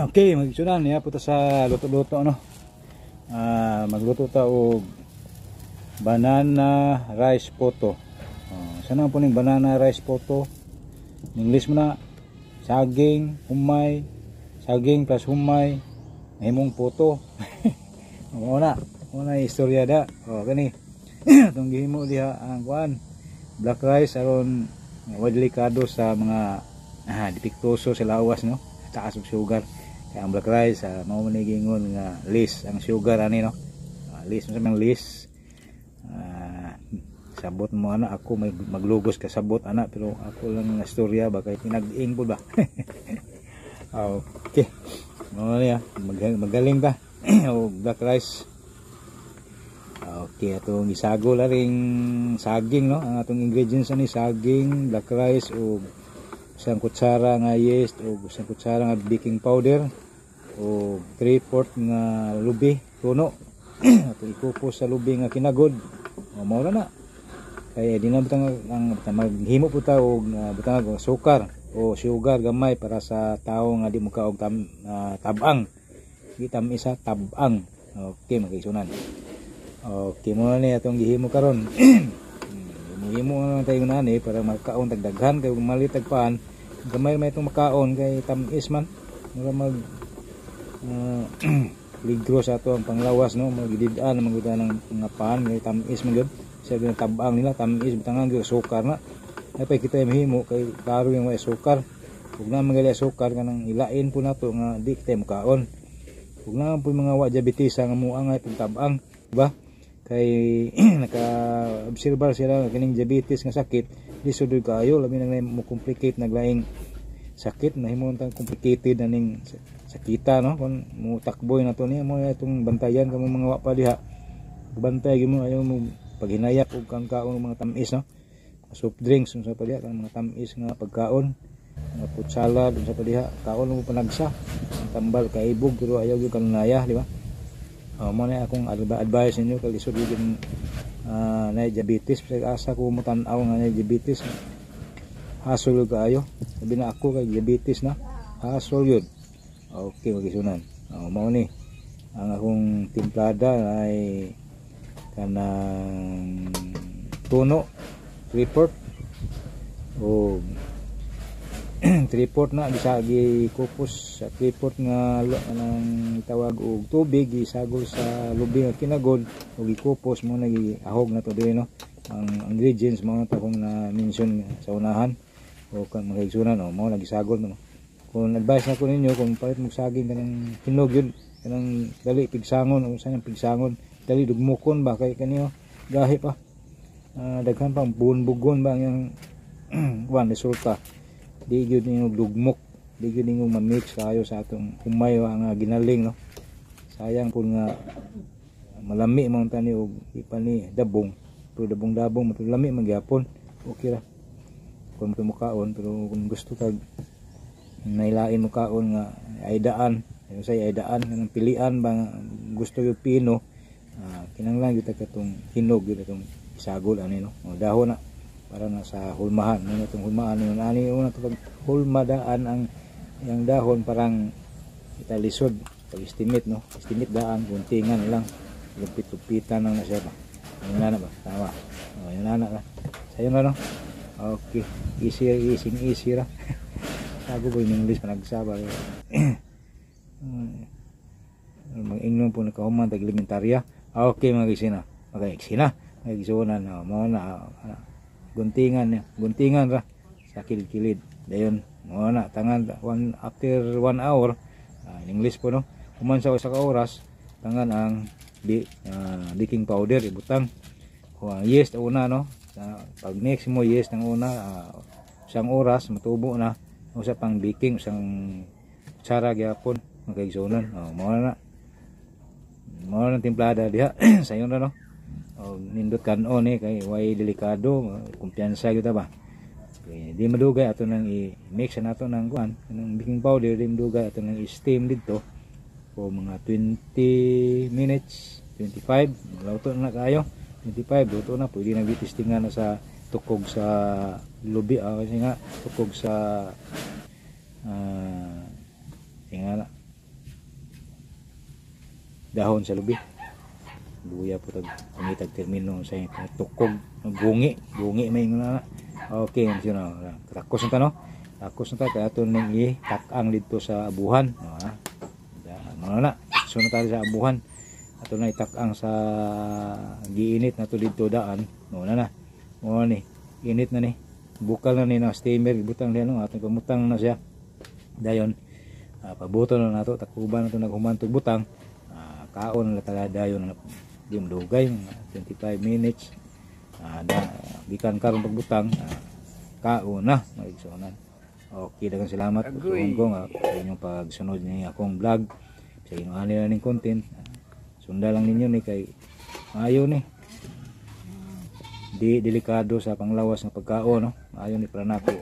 Okay, mga igsuonan ya punta sa luto-luto, no. Magluto ta og banana rice puto. Oh, sana po ning banana rice puto. English mo na saging, humay, saging plus humay, nahimong puto. Mao na, mao na istorya da. Oh, kani. Atong gihimo diha ang kuan, black rice, aron wa delikado sa mga depektuso sa lawas, no. Taas og sugar. Kaya ang black rice, mao man giingon nga less ang sugar ani, no. Less man sa less. Sabot mo ana, ako may maglugos ka sabot ana, pero ako lang nga istorya ba kay pinag-ing po ba. Okay. Mao niya, magaling ta og black rice. Okay, atong isagol ring saging, no. Ang atong ingredients ani saging, black rice ug isang kutsara nga yeast ug isang kutsara nga baking powder o 3/4 nga lubi tuno. Atong ikupos sa lubi nga kinagod. O, mao na. Kaya di na butang ang maghimo po ta og butang og sukar o sugar gamay para sa tawo nga di mo kaog tabang. Di tamis sa tabang. Okay, mga kaigsuonan. Okay, mo ni atong gihimo karon. Himo na lang tayo nani para makaon tagdaghan, kay kung malit tagpaan gamay may itong makaon kay tamis man, mura mag ligro sa ato ang panglawas, no, magidid-an man gud ng mga paan kay tamis man gyud sa tabang nila, tamis butangan gyud sukar na ay pa kita mahimo kay klaro yung may sukar. Ug na magali sukar kanang ilain po nato nga di kita makaon. Ug na po mga wa diabetes nga mua nga itong tabang ba, kay naka-obserbar sila kining diabetes nga sakit lisod kaayo, labi na mo complicate naglaing sakit, nahimo tang complicated na ning sakita, no. Kung mo takboy na to niya mo itong bantayan kamo mga wa pa diha, bantay gyud mo, ayaw mo paghinayak og kang kaon mga tamis, no, soft drinks unsa pa diha, kanang mga tamis nga pagkaon, mga fruit salad unsa pa diha, kaon mo panagsa tambal kaibog, pero ayaw gyud kanunaya, di ba? Mo na akong advice ninyo kay lisod gyud na diabetes. Asa ko mo tan-aw nga na diabetes, hasol kaayo. Sabi na ako kay diabetes na hasol yun. Okay, mga kaigsuonan, mao ni ang akong timplada ay kanang tuno 3/4 o 3/4 na gisagi kupos sa 3/4 nga anang tawag og tubig, gisagol sa lubi nga kinagod ug gikupos mo, nagiahog na to diri, no. Ang ingredients mo na akong na mention sa unahan o kan, mga kaigsuonan, no, mo nagisagol, no. Kung advice na ko ninyo, kung palit mo saging kanang hinog yun, kanang dali pigsangon o sa pigsangon, dali dugmukon ba, kay kaniyo gahi pa, daghan pang bugon-bugon ba ang kuan resulta, di gyud ninyo dugmok, di gyud ninyo ma-mix kayo sa atong humay nga ginaling, no. Sayang pud nga malami man tani og di pa ni dabong, pero dabong-dabong man lami man gyapon. Okay ra kung mukaon, pero kung gusto kag nailain mo kaon nga aydaan, say aydaan kanang pilian ba nga gusto yung pino, kinahanglan gyud ta katong hinog gyud atong isagol ani, no. O, dahon na para na sa hulmahan mo itong hulmahan yun ani una to, pag hulmadaan ang yang dahon parang italisod pag estimate, no, estimate daan, guntingan lang, lupit-lupitan lang na siya ba, yun na ba, tama. O, yun na na sayo na, no. Okay, easy, easy, easy ra. Sago po yung English panagsaba, mag-ingnon po nakahuman tag elementarya. Okay, mga gisina, mga gisina, mga gisunan, oh, mo na guntingan, guntingan ra sa kilid-kilid, dayon mo na tangan one after one hour, in English po, no, human sa usa ka oras, tangan ang baking powder ibutang o ang yeast una, no. Pag mix mo yeast ang una, isang oras matubo na usa pang baking, isang kutsara gyapon, mga kaigsuonan. Oh, mao na timplada diha, sayon na, no. O, nindot kanon eh kay way delikado, kumpiyansa gyud ba. Okay, di madugay ato nang i-mix na nato ng kuan ng baking powder, di madugay ato nang i-steam didto o mga 20 minutes, 25, luto na kayo. 25 luto na, pwede na gitistingan na sa tukog sa lubi, kasi nga tukog sa nga na Dahon sa lubi. Luya po tag pangitag termino sa tukog, gungi, gungi may ingon na. Okay, yun na. Takos na ta, no? Takos na ta kay ato ning itak-ang didto sa abuhan. No, ha? Mao na. So na tayo sa abuhan. Ato na itak-ang sa giinit na to didto daan. No na na. Mao ni. Init na ni. Bukal na ni na steamer ibutang diha, no. Atong pamutang na siya. Dayon pabuto na nato, takuban na to naghumantog butang. Kaon na talaga dayon na, di madugay, mga 25 minutes. Da, gikan karon pagbutang, kaon na, mga igsuonan. Okay, daghang salamat. Agoy. Ko nga sa inyong pagsunod ni akong vlog sa inyong ani na ning content. Sunda lang ninyo ni kay maayo ni, di delikado sa panglawas ng pagkaon, no? Maayo ni para nako.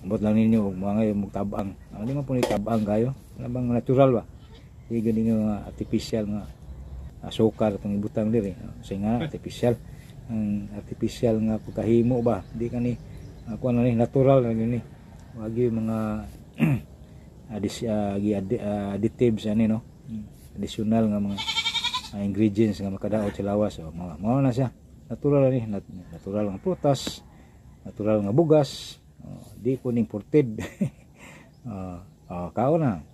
Ambot lang ninyo og mga magtabang. Ang di man po ni tabang kayo, wala bang natural ba, di gani nga artificial nga asukar itong ibutang diri. Kasi nga artificial, ang artificial nga pagkahimo ba, di kani ako na ni, natural na gani, wagi mga additives ani, no, additional nga mga ingredients nga makadaot sa lawas. So, mga mao na siya, natural ni, natural nga prutas, natural nga bugas, oh, di po ni imported. Oh, kaon na.